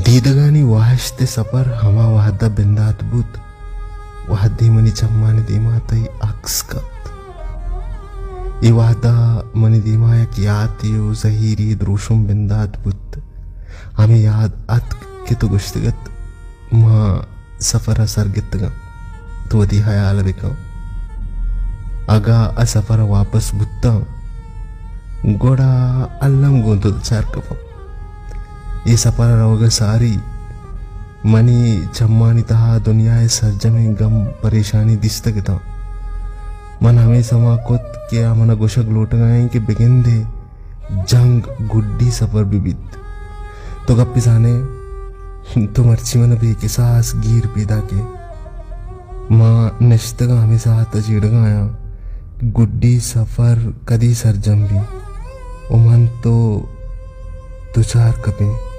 دیدگانی واہشت ءِ سپر ہما وہد ءَ بندات بوت، وہدے منی چمانی دیما تئی عکس کپت۔ اے وہد ءَ منی دیما یک یاتے ءُ زہیرے دروشم بندات بوت۔ ہمے یات اتک کہ تو گوشتگ ات، ما سفر ءَ سر گپتگاں، تو وتی ہیال ءَ بکن۔ اگاں آ سفر ءَ واپس بوتاں، گڑا الم گوں تو دچار کپاں۔ اے سفر ءَ روگ ءَ ساری منی چمانی تہا دنیا ءِ سرجمیں گم پریشانی دیستگ اتاں۔ من ہمے سما کت کہ آ من ءَ گوشگ لوٹگ ءَ انت کہ بگندے جنگ گڈی سفر بہ بیت۔ تو گپے زان ئے، تو مرچی من ءَ بے کساس گیر پیداک ئے۔ ما نشتگاں ہمے ساعت ءَ جیڑگ ءَ آیاں کہ گڈی سفر کدی سرجم بی ءُ من تو دچار کپیں۔